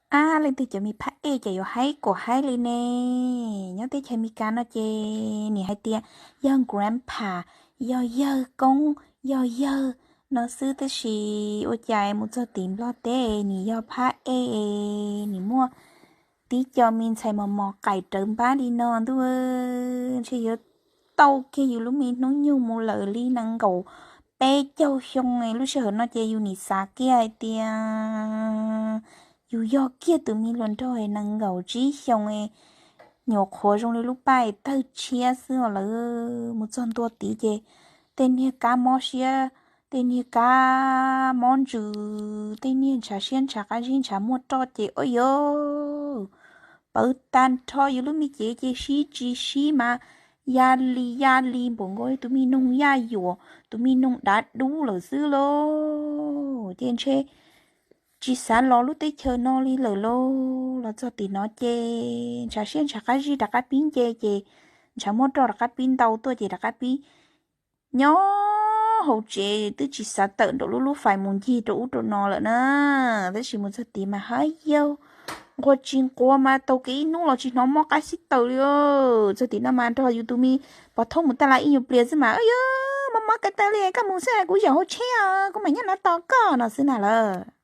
Ab, leej twg cov me phab ej ces yuav haib kuam haib li ne. Nyob teb chaws Amelikas no ces nim hais tias yog grandpa, yog yawg koob, yog yawg no xwb, tab sis ua cas mus txog tim Nplog teb nim yog phab ej, nim muaj tib co me ntxhais mos mos qaim rawv npab li no ntuj, ntshe yuav tau kiag yus lub me hnub nyoog mus lawm li nees nkaum peb caug xyoo. Lub sij hawm no ces yus nim xav kiag hais tias yus yog kiag tus me hluas nraug nees nkaum tsib xyoo, nyuam qhuav zoo li lub paj tawg tshiab xwb os. Lawv mus txog ntua tid ces tej niag kab mob siab, tej niag kab mob ntsws, tej niag ntshav siab ntshav qab zib ntshav muaj roj ces ua yog pawv tag nrho yus lub me cev ces sib tsis sib mas ya li ya li npaum nkaus li tus me noog yaj yuam, tus me noog dav dub lawm xwb lauj. Ces ntshe tsis xav los lub teb chaws no li lawm lauj. Los txog tim no ces ntshav siab ntshav qab zib rov qab pib nce ces ntshav muaj roj rov qab pib ntau tuaj ces rov qab pib nyob hauv tsev twb tsis xav tawm nraum lub lub fais mus ncig rau ub rau no lawm na. Tab sis mus txog tid mas haj yawg, nquag tsis nquag mas taug kev ib hnub los tsis hnov mob qab xib taws li. Txog tim no mas nrog yus tus me pov thoob mus taj laj ib nyuag pliag xwb mas, yog mob mob ko taw li, koj mus xwb, kuv zaum hauv tsheb os, kuv mam nyob no tos koj no xwb na lawm.